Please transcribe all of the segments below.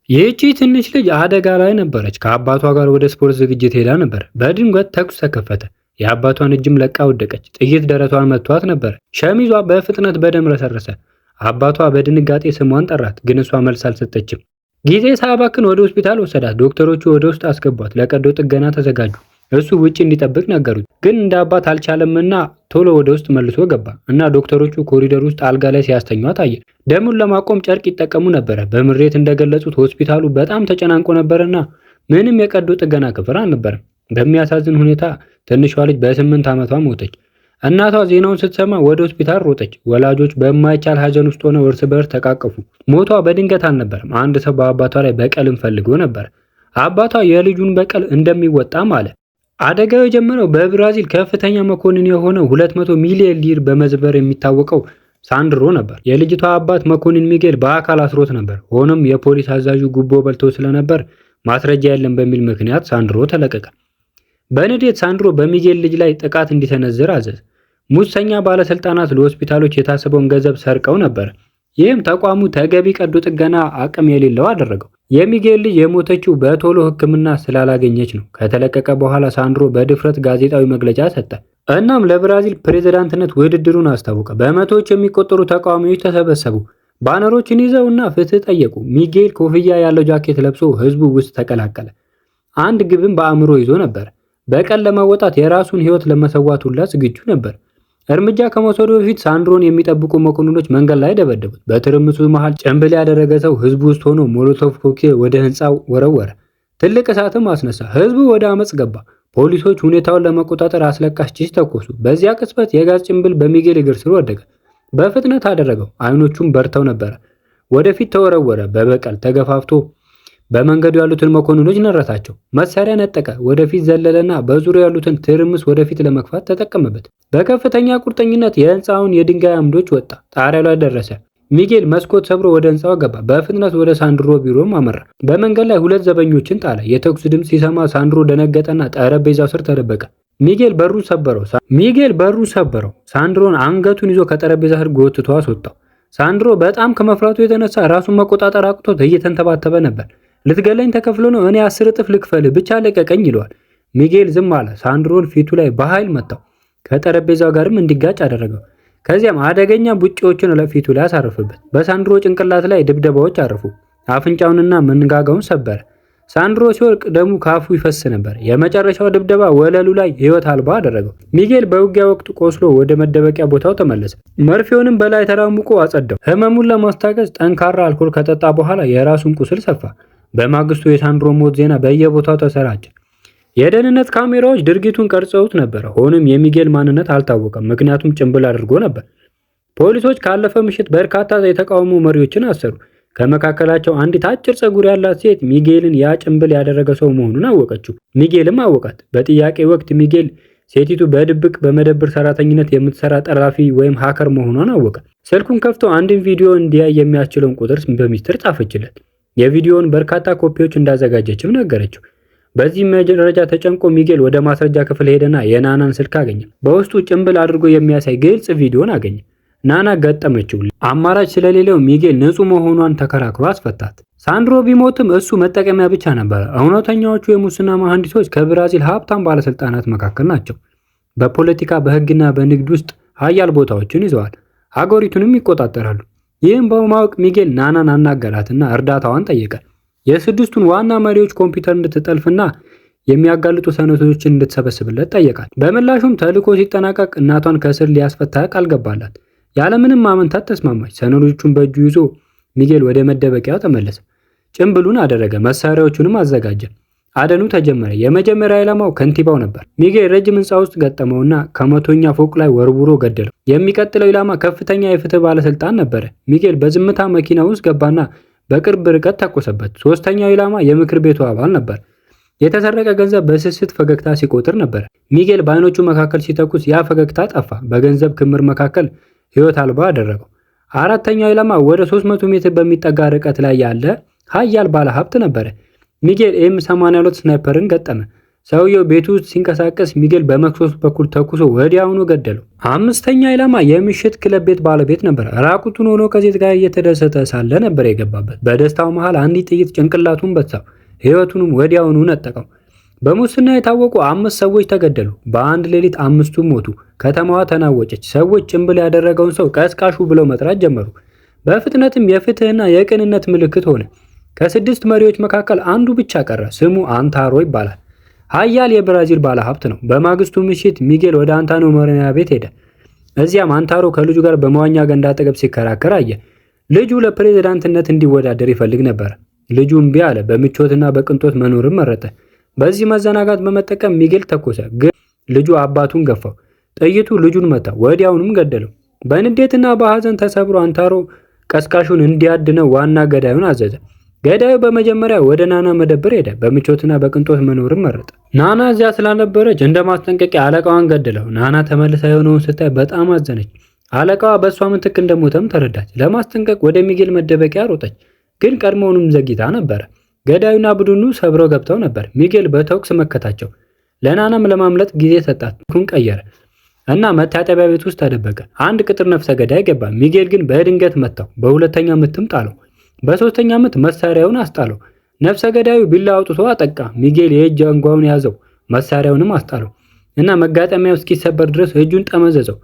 ይህቺ ትንሽ ልጅ አደጋ ላይ ነበረች። ከአባቷ ጋር ወደ ስፖርት ዝግጅት ሄዳ ነበር። በድንገት ተኩስ ተከፈተ። የአባቷን እጅም ለቃ ወደቀች። ጥይት ደረቷን መቷት ነበር። ሸሚዟ በፍጥነት በደም ረሰረሰ። አባቷ በድንጋጤ ስሟን ጠራት፣ ግን እሷ መልስ አልሰጠችም። ጊዜ ሳያባክን ወደ ሆስፒታል ወሰዳት። ዶክተሮቹ ወደ ውስጥ አስገቧት። ለቀዶ ጥገና ተዘጋጁ። እሱ ውጪ እንዲጠብቅ ነገሩት፣ ግን እንደ አባት አልቻለምና ቶሎ ወደ ውስጥ መልሶ ገባ እና ዶክተሮቹ ኮሪደር ውስጥ አልጋ ላይ ሲያስተኟት አየ። ደሙን ለማቆም ጨርቅ ይጠቀሙ ነበረ። በምሬት እንደገለጹት ሆስፒታሉ በጣም ተጨናንቆ ነበርና ምንም የቀዶ ጥገና ክፍል አልነበረም። በሚያሳዝን ሁኔታ ትንሿ ልጅ በ8 ዓመቷ ሞተች። እናቷ ዜናውን ስትሰማ ወደ ሆስፒታል ሮጠች። ወላጆች በማይቻል ሐዘን ውስጥ ሆነው እርስ በርስ ተቃቀፉ። ሞቷ በድንገት አልነበረም። አንድ ሰው በአባቷ ላይ በቀልን ፈልጎ ነበር። አባቷ የልጁን በቀል እንደሚወጣም አለ። አደጋው የጀመረው በብራዚል ከፍተኛ መኮንን የሆነው 200 ሚሊዮን ሊር በመዝበር የሚታወቀው ሳንድሮ ነበር። የልጅቷ አባት መኮንን ሚጌል በአካል አስሮት ነበር። ሆኖም የፖሊስ አዛዡ ጉቦ በልቶ ስለነበር ማስረጃ የለም በሚል ምክንያት ሳንድሮ ተለቀቀ። በንዴት ሳንድሮ በሚጌል ልጅ ላይ ጥቃት እንዲሰነዝር አዘዘ። ሙሰኛ ባለስልጣናት ለሆስፒታሎች የታሰበውን ገንዘብ ሰርቀው ነበር። ይህም ተቋሙ ተገቢ ቀዶ ጥገና አቅም የሌለው አደረገው። የሚጌል ልጅ የሞተችው በቶሎ ሕክምና ስላላገኘች ነው። ከተለቀቀ በኋላ ሳንድሮ በድፍረት ጋዜጣዊ መግለጫ ሰጠ። እናም ለብራዚል ፕሬዝዳንትነት ውድድሩን አስታወቀ። በመቶዎች የሚቆጠሩ ተቃዋሚዎች ተሰበሰቡ። ባነሮችን ይዘውና ፍትህ ጠየቁ። ሚጌል ኮፍያ ያለው ጃኬት ለብሶ ህዝቡ ውስጥ ተቀላቀለ። አንድ ግብም በአእምሮ ይዞ ነበር። በቀል ለመወጣት የራሱን ህይወት ለመሰዋት ሁላ ዝግጁ ነበር። እርምጃ ከመውሰዱ በፊት ሳንድሮን የሚጠብቁ መኮንኖች መንገድ ላይ ደበደቡት። በትርምሱ መሃል ጭንብል ያደረገ ሰው ህዝቡ ውስጥ ሆኖ ሞሎቶቭ ኮክቴል ወደ ህንፃው ወረወረ። ትልቅ እሳትም አስነሳ። ህዝቡ ወደ አመፅ ገባ። ፖሊሶች ሁኔታውን ለመቆጣጠር አስለቃሽ ጭስ ተኮሱ። በዚያ ቅጽበት የጋዝ ጭንብል በሚጌል እግር ስር ወደቀ። በፍጥነት አደረገው። አይኖቹም በርተው ነበረ። ወደፊት ተወረወረ። በበቀል ተገፋፍቶ በመንገዱ ያሉትን መኮንኖች ነረታቸው። መሳሪያ ነጠቀ። ወደፊት ዘለለና በዙሪያው ያሉትን ትርምስ ወደፊት ለመግፋት ተጠቀመበት። በከፍተኛ ቁርጠኝነት የህንፃውን የድንጋይ አምዶች ወጣ። ጣሪያው ላይ ደረሰ። ሚጌል መስኮት ሰብሮ ወደ ህንፃው ገባ። በፍጥነት ወደ ሳንድሮ ቢሮም አመራ። በመንገድ ላይ ሁለት ዘበኞችን ጣለ። የተኩስ ድምፅ ሲሰማ ሳንድሮ ደነገጠና ጠረጴዛው ስር ተደበቀ። ሚጌል በሩን ሰበረው። ሚጌል በሩን ሰበረው። ሳንድሮን አንገቱን ይዞ ከጠረጴዛ ስር ጎትቶ አስወጣው። ሳንድሮ በጣም ከመፍራቱ የተነሳ ራሱን መቆጣጠር አቅቶት እየተንተባተበ ነበር። ልትገለኝ ተከፍሎ ነው፣ እኔ 10 እጥፍ ልክፈልህ፣ ብቻ ልቀቀኝ ይለዋል። ሚጌል ዝም አለ። ሳንድሮን ፊቱ ላይ በኃይል መታው። ከጠረጴዛው ጋርም እንዲጋጭ አደረገው። ከዚያም አደገኛ ቡጢዎችን ለፊቱ ላይ አሳረፈበት። በሳንድሮ ጭንቅላት ላይ ድብደባዎች አረፉ። አፍንጫውንና መንጋጋውን ሰበረ። ሳንድሮ ሲወድቅ ደሙ ካፉ ይፈስ ነበር። የመጨረሻው ድብደባ ወለሉ ላይ ሕይወት አልባ አደረገው። ሚጌል በውጊያ ወቅት ቆስሎ ወደ መደበቂያ ቦታው ተመለሰ። መርፌውንም በላይ ተራሙቆ አጸዳው። ህመሙን ለማስታገስ ጠንካራ አልኮል ከጠጣ በኋላ የራሱን ቁስል ሰፋ። በማግስቱ የሳንድሮ ሞት ዜና በየቦታው ተሰራጨ። የደህንነት ካሜራዎች ድርጊቱን ቀርጸውት ነበር። ሆኖም የሚጌል ማንነት አልታወቀም፣ ምክንያቱም ጭንብል አድርጎ ነበር። ፖሊሶች ካለፈ ምሽት በርካታ የተቃውሞ መሪዎችን አሰሩ። ከመካከላቸው አንዲት አጭር ፀጉር ያላት ሴት ሚጌልን ያ ጭንብል ያደረገ ሰው መሆኑን አወቀችው። ሚጌልም አወቃት። በጥያቄ ወቅት ሚጌል ሴቲቱ በድብቅ በመደብር ሰራተኝነት የምትሰራ ጠላፊ ወይም hacker መሆኗን አወቀ። ስልኩን ከፍቶ አንድን ቪዲዮ እንዲያይ የሚያስችለውን ቁጥር በሚስጥር ጻፈችለት። የቪዲዮውን በርካታ ኮፒዎች እንዳዘጋጀችም ነገረችው። በዚህ መረጃ ተጨንቆ ሚጌል ወደ ማስረጃ ክፍል ሄደና የናናን ስልክ አገኘ። በውስጡ ጭንብል አድርጎ የሚያሳይ ግልጽ ቪዲዮን አገኘ። ናና ገጠመችው። አማራጭ ስለሌለው ሚጌል ንጹህ መሆኗን ተከራክሮ አስፈታት። ሳንድሮ ቢሞትም እሱ መጠቀሚያ ብቻ ነበረ። እውነተኛዎቹ የሙስና መሐንዲሶች ከብራዚል ሀብታም ባለስልጣናት መካከል ናቸው። በፖለቲካ በህግና በንግድ ውስጥ ሀያል ቦታዎችን ይዘዋል። ሀገሪቱንም ይቆጣጠራሉ። ይህም በማወቅ ሚጌል ናናን አናገራትና እርዳታዋን ጠየቀ። የስድስቱን ዋና መሪዎች ኮምፒውተር እንድትጠልፍና የሚያጋልጡ ሰነዶችን እንድትሰበስብለት ጠየቃት። በምላሹም ተልዕኮ ሲጠናቀቅ እናቷን ከእስር ሊያስፈታ ቃል ገባላት። ያለምንም ማመንታት ተስማማች። ሰነዶቹን በእጁ ይዞ ሚጌል ወደ መደበቂያው ተመለሰ። ጭንብሉን አደረገ፣ መሳሪያዎቹንም አዘጋጀ። አደኑ ተጀመረ። የመጀመሪያ ኢላማው ከንቲባው ነበር። ሚጌል ረጅም ህንፃ ውስጥ ገጠመውና ከ100ኛ ፎቅ ላይ ወርውሮ ገደለው። የሚቀጥለው ኢላማ ከፍተኛ የፍትህ ባለስልጣን ነበረ። ሚጌል በዝምታ መኪና ውስጥ ገባና በቅርብ ርቀት ተኮሰበት። ሶስተኛው ኢላማ የምክር ቤቱ አባል ነበር። የተሰረቀ ገንዘብ በስስት ፈገግታ ሲቆጥር ነበር። ሚጌል በአይኖቹ መካከል ሲተኩስ ያ ፈገግታ ጠፋ። በገንዘብ ክምር መካከል ህይወት አልባ አደረገው። አራተኛው ኢላማ ወደ 300 ሜትር በሚጠጋ ርቀት ላይ ያለ ሀያል ባለሀብት ነበረ። ሚጌል M 82 sniper ን ገጠመ። ሰውየው ቤቱ ውስጥ ሲንቀሳቀስ ሚጌል በመክሰሱ በኩል ተኩሶ ወዲያውኑ ገደለው። አምስተኛ ኢላማ የምሽት ክለብ ቤት ባለቤት ነበር። ራቁቱን ሆኖ ከሴት ጋር እየተደሰተ ሳለ ነበር የገባበት። በደስታው መሃል አንዲት ጥይት ጭንቅላቱን በሳው፣ ሕይወቱንም ወዲያውኑ ነጠቀው። በሙስና የታወቁ አምስት ሰዎች ተገደሉ። በአንድ ሌሊት አምስቱም ሞቱ። ከተማዋ ተናወጨች። ሰዎች ጭንብል ያደረገውን ሰው ቀስቃሹ ብለው መጥራት ጀመሩ። በፍጥነትም የፍትህና የቅንነት ምልክት ሆነ። ከስድስት መሪዎች መካከል አንዱ ብቻ ቀረ። ስሙ አንታሮ ይባላል። ሀያል የብራዚል ባለሀብት ነው። በማግስቱ ምሽት ሚጌል ወደ አንታሮ መኖሪያ ቤት ሄደ። እዚያም አንታሮ ከልጁ ጋር በመዋኛ ገንዳ አጠገብ ሲከራከር አየ። ልጁ ለፕሬዝዳንትነት እንዲወዳደር ይፈልግ ነበር። ልጁ እምቢ አለ። በምቾትና በቅንጦት መኖርም መረጠ። በዚህ መዘናጋት በመጠቀም ሚጌል ተኮሰ። ግን ልጁ አባቱን ገፋው። ጥይቱ ልጁን መታ፣ ወዲያውኑም ገደለው። በንዴትና በሐዘን ተሰብሮ አንታሮ ቀስቃሹን እንዲያድነው ዋና ገዳዩን አዘዘ። ገዳዩ በመጀመሪያ ወደ ናና መደብር ሄደ። በምቾትና በቅንጦት መኖርም መረጠ። ናና እዚያ ስላልነበረች እንደ ማስጠንቀቂያ አለቃዋን ገደለው። ናና ተመልሳ የሆነውን ስታይ በጣም አዘነች። አለቃዋ በእሷ ምትክ እንደሞተም ተረዳች። ለማስጠንቀቅ ወደ ሚጌል መደበቂያ ሮጠች፣ ግን ቀድሞውንም ዘግይታ ነበረ። ገዳዩና ቡድኑ ሰብረው ገብተው ነበር። ሚጌል በተኩስ መከታቸው። ለናናም ለማምለጥ ጊዜ ሰጣት። ኩን ቀየረ እና መታጠቢያ ቤት ውስጥ ተደበቀ። አንድ ቅጥር ነፍሰ ገዳይ ገባ። ሚጌል ግን በድንገት መታው። በሁለተኛ ምትም ጣለው። በሶስተኛ ምት መሳሪያውን አስጣለው። ነፍሰ ገዳዩ ቢላ አውጥቶ አጠቃ። ሚጌል የእጅ አንጓውን ያዘው፣ መሳሪያውንም አስጣለው እና መጋጠሚያው እስኪሰበር ድረስ እጁን ጠመዘዘው።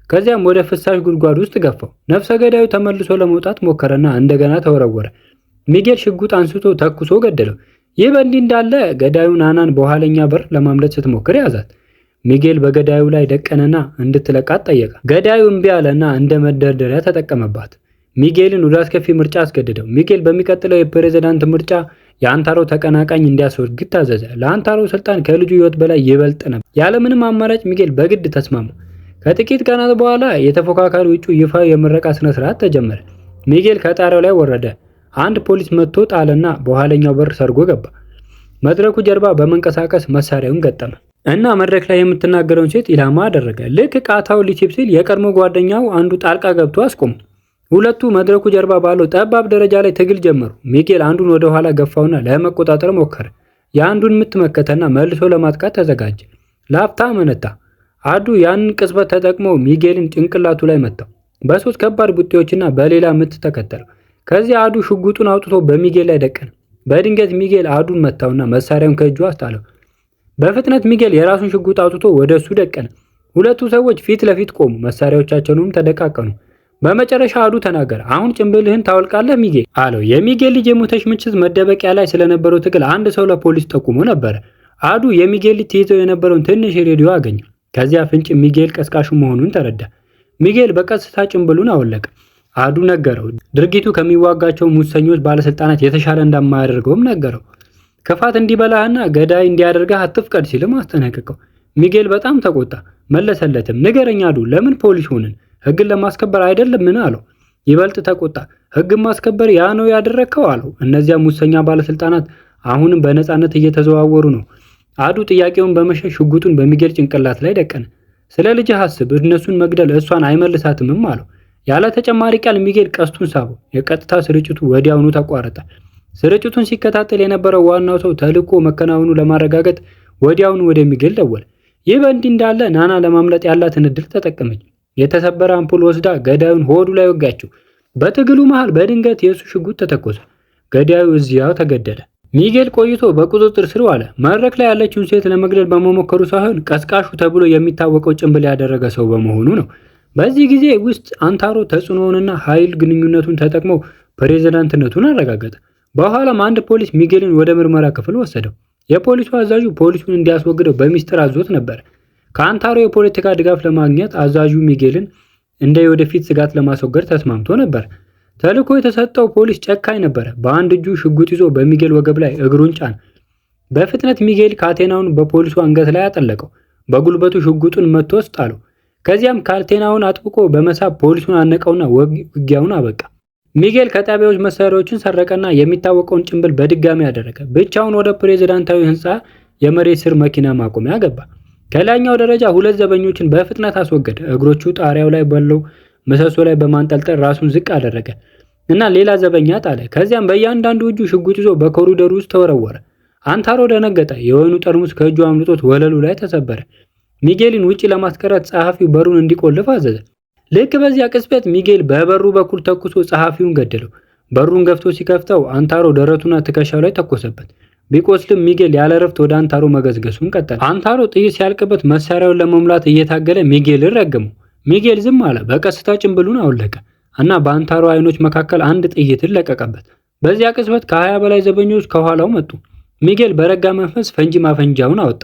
ከዚያም ወደ ፍሳሽ ጉድጓድ ውስጥ ገፋው። ነፍሰ ገዳዩ ተመልሶ ለመውጣት ሞከረና እንደገና ተወረወረ። ሚጌል ሽጉጥ አንስቶ ተኩሶ ገደለው። ይህ በእንዲህ እንዳለ ገዳዩ ናናን በኋለኛ በር ለማምለጥ ስትሞክር ያዛት። ሚጌል በገዳዩ ላይ ደቀነና እንድትለቃት ጠየቀ። ገዳዩ እምቢ አለና እንደ መደርደሪያ ተጠቀመባት። ሚጌልን ወደ አስከፊ ምርጫ አስገድደው። ሚጌል በሚቀጥለው የፕሬዝዳንት ምርጫ የአንታሮ ተቀናቃኝ እንዲያስወግድ ታዘዘ። ለአንታሮ ስልጣን ከልጁ ሕይወት በላይ ይበልጥ ነበር። ያለምንም አማራጭ ሚጌል በግድ ተስማማ። ከጥቂት ቀናት በኋላ የተፎካካሪ እጩ ይፋዊ የምረቃ ስነ ስርዓት ተጀመረ። ሚጌል ከጣሪያው ላይ ወረደ። አንድ ፖሊስ መጥቶ ጣለና በኋለኛው በር ሰርጎ ገባ። መድረኩ ጀርባ በመንቀሳቀስ መሳሪያውን ገጠመ እና መድረክ ላይ የምትናገረውን ሴት ኢላማ አደረገ። ልክ ቃታው ሊስብ ሲል የቀድሞ ጓደኛው አንዱ ጣልቃ ገብቶ አስቆመው። ሁለቱ መድረኩ ጀርባ ባለው ጠባብ ደረጃ ላይ ትግል ጀመሩ። ሚጌል አንዱን ወደ ኋላ ገፋውና ለመቆጣጠር ሞከረ። የአንዱን ምት መከተና መልሶ ለማጥቃት ተዘጋጀ። ላፍታ መነታ። አዱ ያንን ቅጽበት ተጠቅሞ ሚጌልን ጭንቅላቱ ላይ መታው። በሶስት ከባድ ቡጢዎችና በሌላ ምት ተከተለው። ከዚያ አዱ ሽጉጡን አውጥቶ በሚጌል ላይ ደቀነ። በድንገት ሚጌል አዱን መታውና መሳሪያውን ከእጁ አስጣለው። በፍጥነት ሚጌል የራሱን ሽጉጥ አውጥቶ ወደ እሱ ደቀነ። ሁለቱ ሰዎች ፊት ለፊት ቆሙ፣ መሳሪያዎቻቸውንም ተደቃቀኑ። በመጨረሻ አዱ ተናገረ። አሁን ጭንብልህን ታወልቃለህ ሚጌል አለው። የሚጌል ልጅ የሞተች ምችት መደበቂያ ላይ ስለነበረው ትግል አንድ ሰው ለፖሊስ ጠቁሞ ነበረ። አዱ የሚጌል ልጅ ትይዘው የነበረውን ትንሽ ሬዲዮ አገኘ። ከዚያ ፍንጭ ሚጌል ቀስቃሹ መሆኑን ተረዳ። ሚጌል በቀስታ ጭንብሉን አወለቀ። አዱ ነገረው። ድርጊቱ ከሚዋጋቸው ሙሰኞች ባለስልጣናት የተሻለ እንደማያደርገውም ነገረው። ክፋት እንዲበላህና ገዳይ እንዲያደርግህ አትፍቀድ ሲልም አስጠነቀቀው። ሚጌል በጣም ተቆጣ። መለሰለትም፣ ንገረኝ አዱ፣ ለምን ፖሊስ ሆንን? ህግን ለማስከበር አይደለምን? አለው። ይበልጥ ተቆጣ። ህግን ማስከበር ያ ነው ያደረግከው? አለው። እነዚያ ሙሰኛ ባለስልጣናት አሁንም በነፃነት እየተዘዋወሩ ነው። አዱ ጥያቄውን በመሸሽ ሽጉጡን በሚጌል ጭንቅላት ላይ ደቀነ። ስለ ልጅህ አስብ፣ እነሱን መግደል እሷን አይመልሳትምም አለው። ያለ ተጨማሪ ቃል ሚጌል ቀስቱን ሳበው። የቀጥታ ስርጭቱ ወዲያውኑ ተቋረጠ። ስርጭቱን ሲከታተል የነበረው ዋናው ሰው ተልዕኮ መከናወኑ ለማረጋገጥ ወዲያውኑ ወደ ሚጌል ደወለ። ይህ በእንዲህ እንዳለ ናና ለማምለጥ ያላትን እድል ተጠቀመች። የተሰበረ አምፖል ወስዳ ገዳዩን ሆዱ ላይ ወጋችው። በትግሉ መሃል በድንገት የእሱ ሽጉጥ ተተኮሰ። ገዳዩ እዚያው ተገደለ። ሚጌል ቆይቶ በቁጥጥር ስር ዋለ። መድረክ ላይ ያለችውን ሴት ለመግደል በመሞከሩ ሳይሆን ቀስቃሹ ተብሎ የሚታወቀው ጭንብል ያደረገ ሰው በመሆኑ ነው። በዚህ ጊዜ ውስጥ አንታሮ ተጽዕኖውንና ኃይል ግንኙነቱን ተጠቅሞ ፕሬዝዳንትነቱን አረጋገጠ። በኋላም አንድ ፖሊስ ሚጌልን ወደ ምርመራ ክፍል ወሰደው። የፖሊሱ አዛዡ ፖሊሱን እንዲያስወግደው በሚስጥር አዞት ነበር። ከአንታሮ የፖለቲካ ድጋፍ ለማግኘት አዛዡ ሚጌልን እንደ የወደፊት ስጋት ለማስወገድ ተስማምቶ ነበር። ተልዕኮ የተሰጠው ፖሊስ ጨካኝ ነበረ። በአንድ እጁ ሽጉጥ ይዞ በሚጌል ወገብ ላይ እግሩን ጫነ። በፍጥነት ሚጌል ካቴናውን በፖሊሱ አንገት ላይ አጠለቀው። በጉልበቱ ሽጉጡን መትቶ አስጣለው። ከዚያም ካቴናውን አጥብቆ በመሳብ ፖሊሱን አነቀውና ውጊያውን አበቃ። ሚጌል ከጣቢያዎች መሳሪያዎችን ሰረቀና የሚታወቀውን ጭንብል በድጋሚ አደረገ። ብቻውን ወደ ፕሬዝዳንታዊ ሕንፃ የመሬት ስር መኪና ማቆሚያ ገባ። ከላይኛው ደረጃ ሁለት ዘበኞችን በፍጥነት አስወገደ። እግሮቹ ጣሪያው ላይ ባለው ምሰሶ ላይ በማንጠልጠል ራሱን ዝቅ አደረገ እና ሌላ ዘበኛ ጣለ። ከዚያም በእያንዳንዱ እጁ ሽጉጥ ይዞ በኮሪደሩ ውስጥ ተወረወረ። አንታሮ ደነገጠ። የወይኑ ጠርሙስ ከእጁ አምልጦት ወለሉ ላይ ተሰበረ። ሚጌልን ውጪ ለማስቀረት ጸሐፊው በሩን እንዲቆልፍ አዘዘ። ልክ በዚያ ቅጽበት ሚጌል በበሩ በኩል ተኩሶ ጸሐፊውን ገደለው። በሩን ገፍቶ ሲከፍተው አንታሮ ደረቱና ትከሻው ላይ ተኮሰበት። ቢቆስልም ሚጌል ያለ እረፍት ወደ አንታሮ መገስገሱን ቀጠለ። አንታሮ ጥይት ሲያልቅበት መሳሪያውን ለመሙላት እየታገለ ሚጌልን ረገመው። ሚጌል ዝም አለ። በቀስታ ጭንብሉን አወለቀ እና በአንታሮ አይኖች መካከል አንድ ጥይትን ለቀቀበት። በዚያ ቅጽበት ከ20 በላይ ዘበኞች ከኋላው መጡ። ሚጌል በረጋ መንፈስ ፈንጂ ማፈንጃውን አወጣ።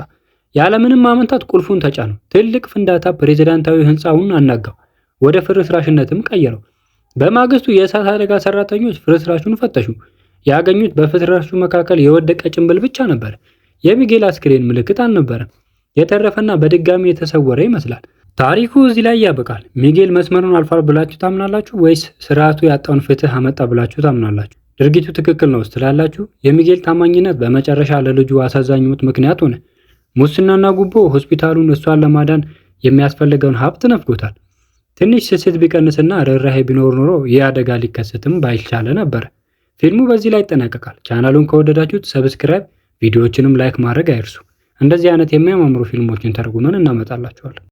ያለምንም ማመንታት ቁልፉን ተጫነው። ትልቅ ፍንዳታ ፕሬዝዳንታዊ ህንፃውን አናጋው፣ ወደ ፍርስራሽነትም ቀየረው። በማግስቱ የእሳት አደጋ ሰራተኞች ፍርስራሹን ፈተሹ። ያገኙት በፍርስራሹ መካከል የወደቀ ጭንብል ብቻ ነበር። የሚጌል አስክሬን ምልክት አልነበረም። የተረፈና በድጋሚ የተሰወረ ይመስላል። ታሪኩ እዚህ ላይ ያበቃል። ሚጌል መስመሩን አልፏል ብላችሁ ታምናላችሁ ወይስ ስርዓቱ ያጣውን ፍትህ አመጣ ብላችሁ ታምናላችሁ? ድርጊቱ ትክክል ነው ትላላችሁ? የሚጌል ታማኝነት በመጨረሻ ለልጁ አሳዛኝ ሞት ምክንያት ሆነ። ሙስናና ጉቦ ሆስፒታሉን እሷን ለማዳን የሚያስፈልገውን ሀብት ነፍጎታል። ትንሽ ስስት ቢቀንስና ርኅራኄ ቢኖር ኖሮ ይህ አደጋ ሊከሰትም ባልቻለ ነበር። ፊልሙ በዚህ ላይ ይጠናቀቃል። ቻናሉን ከወደዳችሁት subscribe፣ ቪዲዮዎችንም like ማድረግ አይርሱ። እንደዚህ አይነት የሚያማምሩ ፊልሞችን ተርጉመን እናመጣላችኋለን።